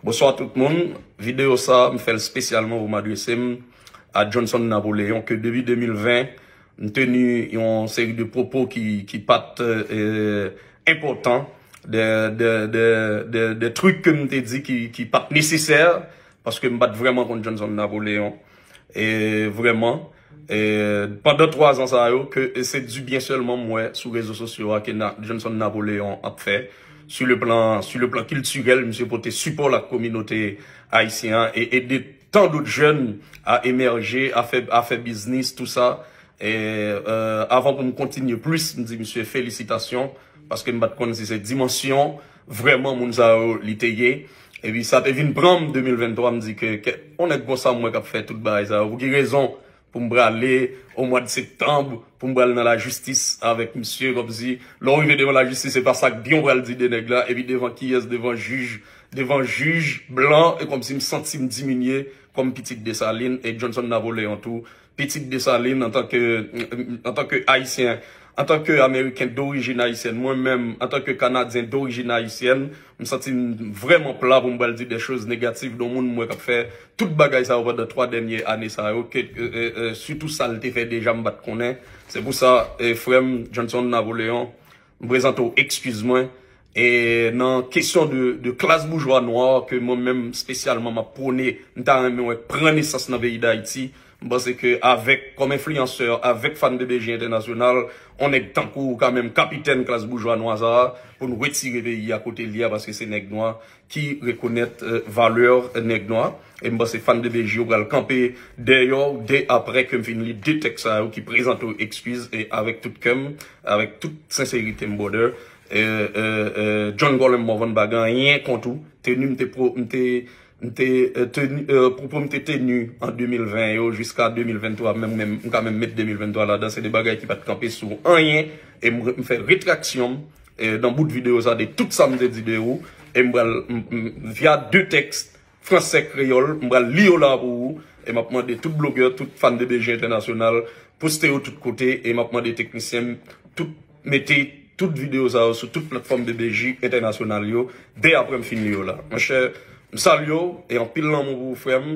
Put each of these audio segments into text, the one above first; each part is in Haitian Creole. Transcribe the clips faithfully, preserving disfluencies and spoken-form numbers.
Bonswa tout moun. Videyo sa, m fè l espesyalman pou m adrese m a Johnson Napoléon, ke depi de mil ven, m teni yon seri de pwopo ki, ki pa t, euh, enpòtan, de, de, de, de, de trik ke m te di ki, ki pa t nesesè, paske m pa t vrèman konn Johnson Napoléon. E vrèman, e pandan twa zan sa yo, ke se di byen sèlman m wè sou rezo sosyo a ke na, Johnson Napoléon ap fè. Sur le plan, sur le plan kiltirèl, misye pote sipò la kominote ayisyen an e ede tan dòt jèn a emèje, a fè, a fè biznis, tou sa. E, euh, avan pou m kontinye plis, m di misye felisitasyon, paske m pa t konn si se dimansyon vrèman moun sa yo li te ye. Epi sa te vin pran m de mil venntwa, m di ke, ke yon nèg konsa m wè k ap fè tout bagay sa yo. Pou ki rezon pou m prale o mwa de septanm, pou m pral nan lajistis avèk misye, kòmsi lè w rive devan lajistis, se pa sa k byen w pral di de nèg la, epi devan kiyès, devan jij, devan jij blan, e kòmsi m santi m diminye kòm pitit Desalin, e Johnson Napoléon tou, pitit Desalin antanke, antanke Ayisyen, antanke Ameriken dorijin ayisyèn, mwen menm, antanke Kanadyen dorijin ayisyèn, m santi m vrèman pla pou m pral di de choz negatif de yon moun m wè k ap fè tout bagay sa yo pandan twa dènye ane sa yo, ke, e, e, e, sitou sa l te fè deja m pa t konnen. Se pou sa, e, frè m Johnson Napoléon, m prezante w ekskiz mwen. E nan kesyon de, de klas boujwa nwa ke mwen menm espesyalman m ap pwone, m ta renmen wè pran nesans nan peyi Dayiti, m panse ke avèk, kòm enfliyansè, avèk Fan de B J Entènasyonal, yon nèg tankou ou, kanmenm kapitèn klas boujwa nwa sa a, pou n retire peyi a kote l ye a, paske se nèg nwa ki rekonèt, euh, valè nèg nwa. E m panse Fan de B J yo pral kanpe dèyè w dè aprè ke m fin li de tèks sa yo ki prezante w ekskiz, e avèk tout kè m, avèk tout senserite m, brother. E, e, e, John Colem Morvan pa gen anyen kont ou. Teni m te pro-, m te, m te, e, teni, e, pwopo m te teni an de mil ven yo jiska de mil venntwa, menm, menm, m ka menm met de mil venntwa ladan, se de bagay ki pa t kanpe sou anyen. E m, m fè retraksyon m, e, nan bout videyo sa de tout sa m te di de ou. E m pral, m, m, via de tèks fransè kreyòl, m pral li yo la pou ou. E m ap mande tout blogè, tout fan de B J entènasyonal, poste yo tout kote. E m ap mande teknisyen m, tout, mete tout videyo sa yo sou tout platfòm B B J entènasyonal yo, dè aprè m fin li yo la. Monchè, m salye w, e anpil lanmou pou ou, frè m.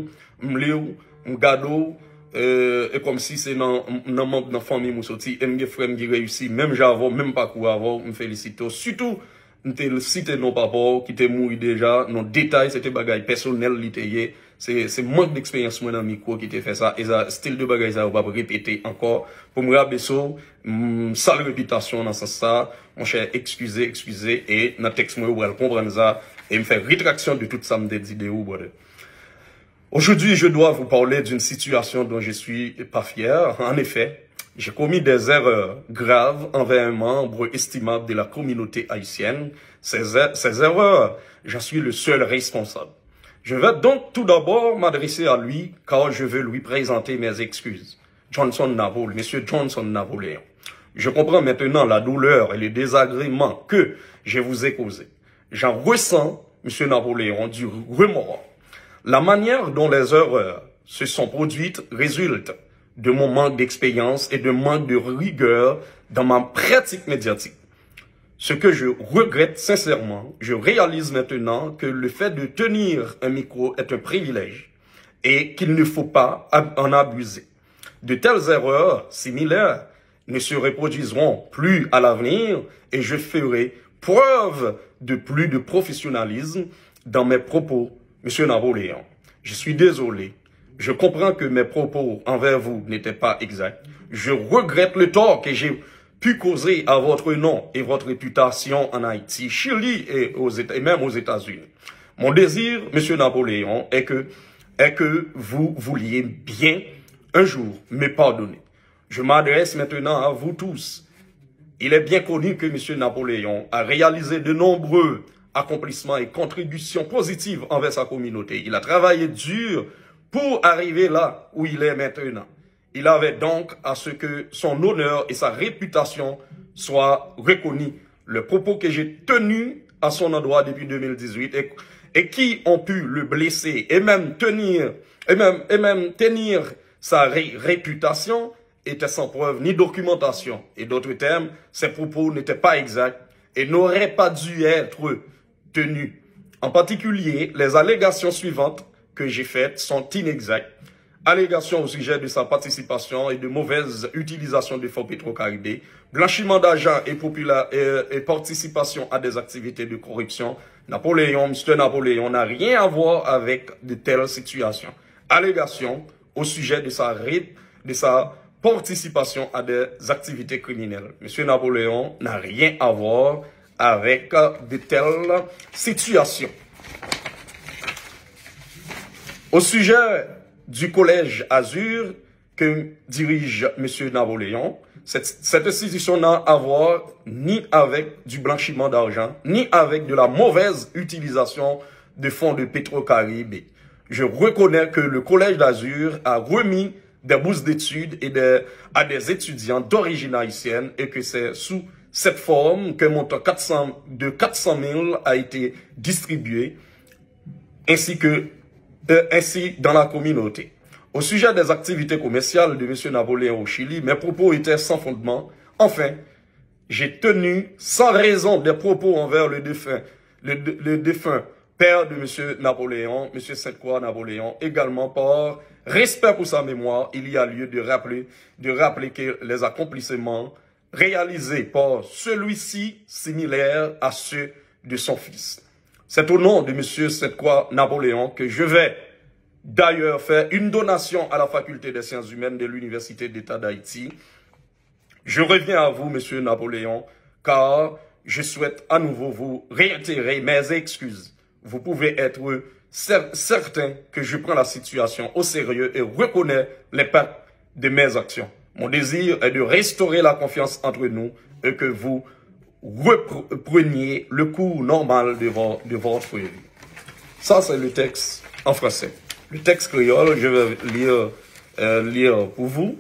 M li w, m gade w, e, e kòmsi se nan, nan manm, nan fanmi m ou soti. E m gen frè m ki reyisi, menm jan avè w, menm pakou avè w, m felisite w. Sitou, m te site non papa w ki te mouri deja, non detay, se te bagay pèsonèl li te ye. Se, se mank deksperyans mwen nan mikwo ki te fè sa. E sa, stil de bagay sa yo p ap repete ankò. Pou m rabese w, m sal repitasyon w nan sans sa. Monchè, ekskize, ekskize. E nan tèks mwen, ou pral konprann sa. E m fè retraksyon de tout sa m te di de ou, brother. Aujourd'hui, je dois vous parler d'une situation dont je suis pas fier. En effet, j'ai commis des erreurs graves envers un membre estimable de la communauté haïtienne. Ces, er-, ces erreurs, j'en suis le seul responsable. Je vais donc tout d'abord m'adresser à lui, car je veux lui présenter mes excuses. Johnson Napole, Monsieur Johnson Napoléon. Je comprends maintenant la douleur et le désagrément que je vous ai causé. J'en ressens, Monsieur Napoléon, du remords. La manière dont les erreurs se sont produites résulte de mon manque d'expérience et de manque de rigueur dans ma pratique médiatique. Ce que je regrette sincèrement, je réalise maintenant que le fait de tenir un micro est un privilège et qu'il ne faut pas ab-, en abuser. De telles erreurs similaires ne se reproduiront plus à l'avenir et je ferai preuve de plus de professionnalisme dans mes propos, Monsieur Napoléon. Je suis désolé. Je comprends que mes propos envers vous n'étaient pas exacts. Je regrette le tort que j'ai pu causer à votre nom et votre réputation en Haïti, Chili et aux Éta-, et même aux États-Unis. Mon désir, Monsieur Napoléon, est que, est que vous vouliez bien un jour me pardonner. Je m'adresse maintenant à vous tous. Il est bien connu que Monsieur Napoléon a réalisé de nombreux accomplissements et contributions positives envers sa communauté. Il a travaillé dur pour arriver là où il est maintenant. Il avait donc à ce que son honneur et sa réputation soient reconnus. Les propos que j'ai tenus à son endroit depuis deux mille dix-huit et, et qui ont pu le blesser et même tenir, et même, et même tenir sa ré-, réputation étaient sans preuve ni documentation. Et d'autres termes, ces propos n'étaient pas exacts et n'auraient pas dû être tenus. En particulier, les allégations suivantes que j'ai faites sont inexactes. Allégations au sujet de sa participation et de mauvaise utilisation de fonds Petro-Caribe, blanchiment d'argent et, popula- et, et participation à des activités de corruption. Napoléon, Mister Napoléon n'a rien à voir avec de telles situations. Allégations au sujet de sa, ré- de sa participation à des activités criminelles. Monsieur Napoléon n'a rien à voir avec de telles situations. Au sujet du collège Azur que dirige Monsieur Napoléon, cette, cette institution n'a à voir ni avec du blanchiment d'argent, ni avec de la mauvaise utilisation de fonds de Petro-Caribe. Je reconnais que le Collège d'Azur a remis des bourses d'études et des, à des étudiants d'origine haïtienne et que c'est sous cette forme qu'un montant quatre cents, de quatre cent mille a été distribué ainsi que euh, ainsi dans la communauté. Au sujet des activités commerciales de Monsieur Napoléon au Chili, mes propos étaient sans fondement. Enfin, j'ai tenu sans raison des propos envers le défunt, le, le défunt père de Monsieur Napoléon, Monsieur Sainte-Croix Napoléon, également par respect pour sa mémoire, il y a lieu de rappeler, de rappeler que les accomplissements réalisés par celui-ci similaires à ceux de son fils. C'est au nom de Monsieur Sainte-Croix Napoléon que je vais d'ailleurs faire une donation à la Faculté des Sciences Humaines de l'Université d'État d'Haïti. Je reviens à vous, Monsieur Napoléon, car je souhaite à nouveau vous réitérer mes excuses. Vous pouvez être cer- certain que je prends la situation au sérieux et reconnais l'impact de mes actions. Mon désir est de restaurer la confiance entre nous et que vous repreniez le cours normal de, vo- de votre vie. Ça, c'est le texte en français. Le texte créole, je vais lire, euh, lire pour vous.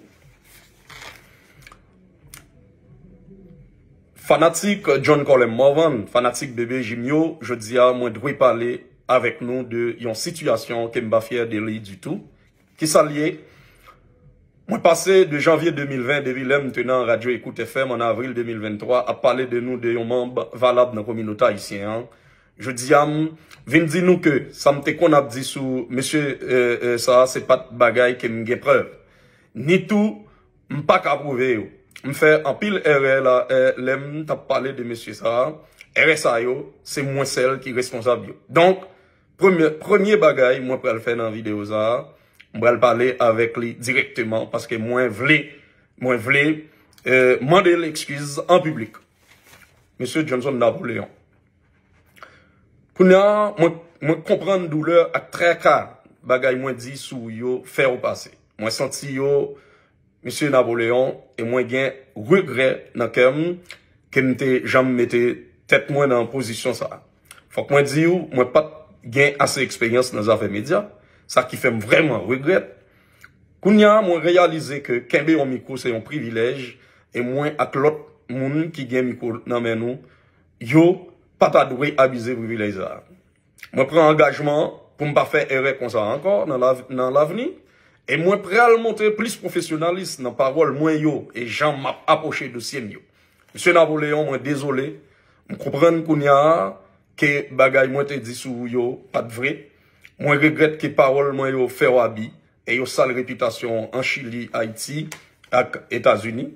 Fanatik John Colem Morvan, fanatik Bebe Jim yo, jodi a mwen dwe pale avèk nou de yon sitiyasyon ke m pa fyè de li ditou. Kisa l ye? Mwen pase de janvye de mil ven, depi lè m te nan Radyo Ecoute F M an avril de mil venntwa, ap pale de nou de yon manm valab nan kominote ayisyen an. Jodi a, m vin di nou ke sa m te konn ap di sou mesye, euh, euh, sa a, se pa t bagay ke m gen prèv. Ni tou, m pa ka pwouve yo. M fè anpil erè la, eh, lè m t ap pale de mesye sa a. Erè sa yo, se mwen sèl ki responsab yo. Donk, premye, premye bagay mwen pral fè nan videyo sa a, m pral pale avèk li dirèkteman paske mwen vle, mwen vle, eh, mande l ekskiz an piblik. Mesye Johnson Napoléon. Kounye a, mwen, mwen konprann doulè ak traka bagay mwen di sou ou yo fè w pase. Mwen santi yo, Mesye Napoléon, e mwen gen regrè nan kè m ke m te janm mete tèt mwen nan pozisyon sa a. Fòk mwen di w, mwen pa t gen ase eksperyans nan zafè medya, sa ki fè m vrèman regrèt. Kounye a, mwen reyalize ke kenbe yon mikwo se yon privilèj, e mwen ak lòt moun ki gen mikwo nan men nou, yo pa ta dwe abize privilèj sa a. Mwen pran angajman pou m pa fè erè konsa ankò nan lav- nan lavni, e mwen pral montre plis pwofesyonalis nan pawòl mwen yo e jan m ap apwoche dosye m yo. Mesye Napoléon, mwen dezole, m konprann kounye a ke bagay mwen te di sou ou yo pa t vre. Mwen regrèt ke pawòl mwen yo fè w abi e yo sal repitasyon w an Chili, Ayiti ak Etazini.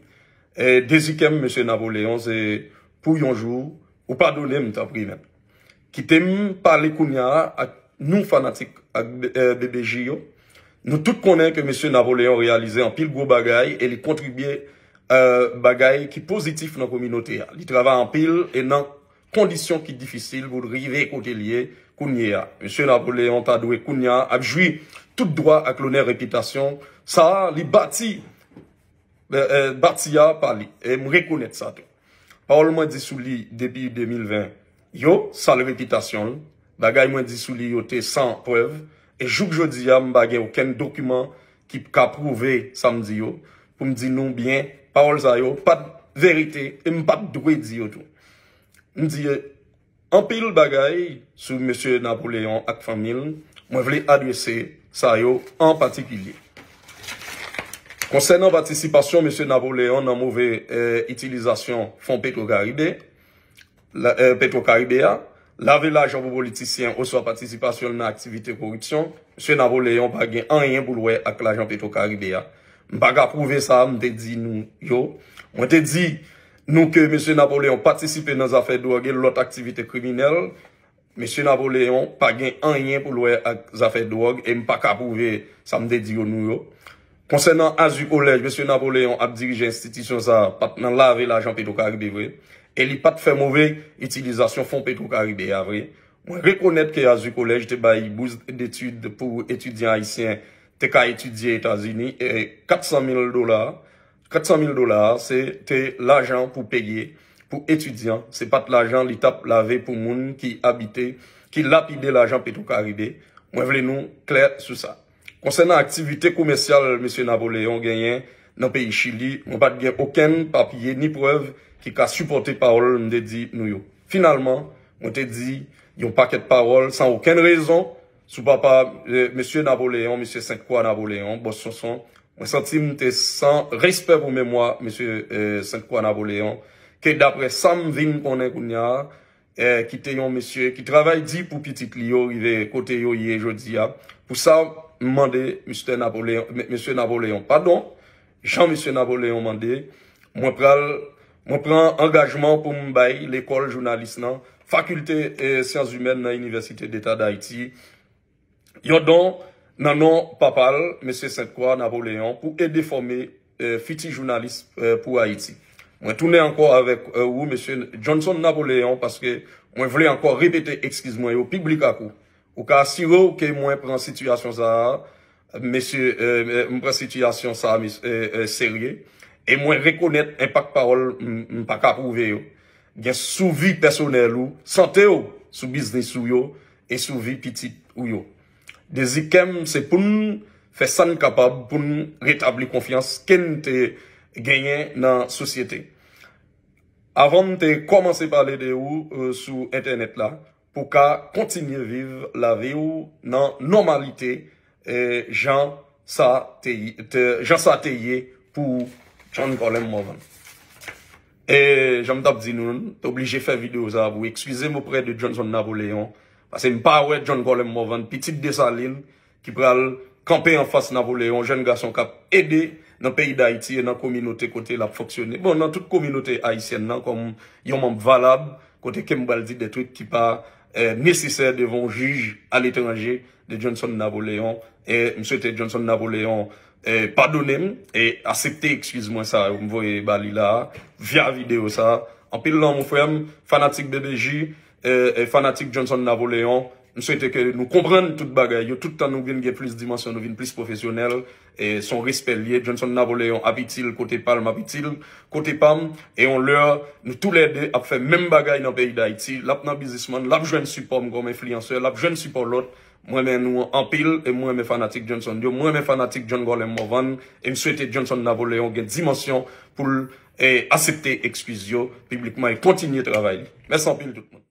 E dezi kè m, Mesye Napoléon, se pou yon jou ou padone m, tanpri, men. Kite m pale kounye a ak nou fanatik ak, eh, B B J yo. Nou tout konnen ke Mesye Napoléon reyalize anpil gwo bagay e li kontribye, eh, bagay ki pozitif nan kominote a. Li travay anpil e nan kondisyon ki difisil pou l rive kote l ye kounye a. Mesye Napoléon ta dwe kounye a ap jwi tout dwa ak lonè repitasyon sa a li bati, eh, eh, bati a pa li. E m rekonèt sa tou. Pawòl mwen di sou li depi de mil ven yo, sal repitasyon l. Bagay mwen di sou li yo te san prèv. E jouk jodi a, m pa gen okenn dokiman ki ka pwouve sa m di yo. Pou m di nou byen, pawòl sa yo pa t verite e m pa t dwe di yo tou. M di anpil bagay sou Mesye Napoléon ak fanmi l. Mwen vle adrese sa yo an patikilye. Konsènan patisipasyon Mesye Napoléon nan move, eh, itilizasyon fon Petro Caribe, la, eh, Petro Caribe a, lave lajan pou politisyen oswa patisipasyon l nan aktivite koripsyon, Mesye Napoleon pa gen anyen pou l wè ak lajan Petro Caribe a. M pa ka pwouve sa m te di nou yo. Mwen te di nou ke Mesye Napoleon patisipe nan zafè dwòg e lòt aktivite kriminèl. Mesye Napoleon pa gen anyen pou l wè ak zafè dwòg e m pa ka pwouve sa m te di yo nou yo. Konsènan Azu Kolèj, Mesye Napoleon ap dirije enstitisyon sa a pa t nan lave lajan Petro Caribe vre, e li pa t fè move itilizasyon fon Petro Caribe a vre. Mwen rekonèt ke Azu Kolèj te bay bous detid pou etidyan ayisyen te ka etidye Etazini, e kat san mil dola, kat san mil dola a, se te lajan pou peye pou etidyan, se pa t lajan li t ap lave pou moun ki abite, ki lapide lajan Petro Caribe. Mwen vle nou klè sou sa. Konsènan aktivite komèsyal Mesye Napoleon genyen nan peyi Chili, mwen pa t gen okenn papye ni prèv ki ka sipòte pawòl m te di nou yo. Finalman, mwen te di yon pakèt pawòl san okenn rezon sou papa, eh, Mesye Napoleon, Mesye Sent Kwa Napoleon, Bòs Sonson. Mwen santi m te san respè pou memwa Mesye, eh, Sent Kwa Napoleon, ke daprè sa m vin konnen kounye a, eh, ki te yon mesye ki travay di pou pitit li yo rive kote yo ye jodi a. Pou sa, m mande Mistè Napoleon, M-, Mesye Napoleon padon, jan Mesye Napoleon mande, mwen pral, mwen pran angajman pou m bay lekòl jounalis nan, Fakilte, eh, Syans Imèn nan Inivèsite Deta Dayiti, yon don nan non papa l, Mesye Sent Kwa Napoleon, pou ede fòme, eh, fiti jounalis, eh, pou Ayiti. Mwen tounen ankò avèk, eh, ou, Mesye Johnson Napoleon, paske mwen vle ankò repete ekskiz mwen yo piblik ak ou. Ou ka asire w ke mwen pran sitiyasyon sa a, mesye, eh, eh, m pran sitiyasyon sa a, mes-, eh, eh, serye. E mwen rekonèt enpak pawòl m, m pa ka pwouve yo gen sou vi pèsonèl ou, sante w, sou biznis ou yo, e sou vi pitit ou yo. Dezi kè m se pou n fè sa n kapab pou n retabli konfyans ke n te genyen nan sosyete. Avan m te kòmanse pale de ou, eh, sou entènèt la, pou w ka kontinye viv lavi w nan nòmalite, eh, jan sa te, te, jan sa te ye pou John Colem Morvan. E jan m t ap di nou, m te oblije fè videyo sa a pou ekskize m oprè de Johnson Napoleon, paske m pa wè John Colem Morvan, pitit Desalin, ki pral kanpe anfas Napoleon, jèn gason k ap ede nan peyi Dayiti e nan kominote kote l ap fonksyone. Bon, nan tout kominote ayisyèn nan, kòm yon manm valab, kote ke m pral di de twit ki pa, eh, nesesè devan yon jij aletranje de Johnson Napoleon. E m swete Johnson Napoleon, eh, padone m e aksepte ekskiz mwen sa yo m voye ba li la a, via videyo sa a. Anpil lanmou, frè m, fanatik B B J, eh, eh, fanatik Johnson Napoleon. M swete ke nou konprann tout bagay yo, tout tan nou vin gen plis dimansyon, nou vin plis pwofesyonèl. E se yon respè l ye. Johnson Napoleon ap itil kote pa l, m ap itil kote pa m. E yon lè, nou toulède ap fè menm bagay nan peyi Dayiti. L ap nan biznisman, l ap jwenn sipò m kòm enfliyansè, l ap jwenn sipò lòt. Mwen renmen nou anpil, e mwen renmen fanatik Johnson yo, mwen renmen fanatik John Colem Morvan, e m swete Johnson Napoleon gen dimansyon pou l, eh, aksepte ekskiz yo piblikman e kontinye travay li. Mèsi anpil tout moun.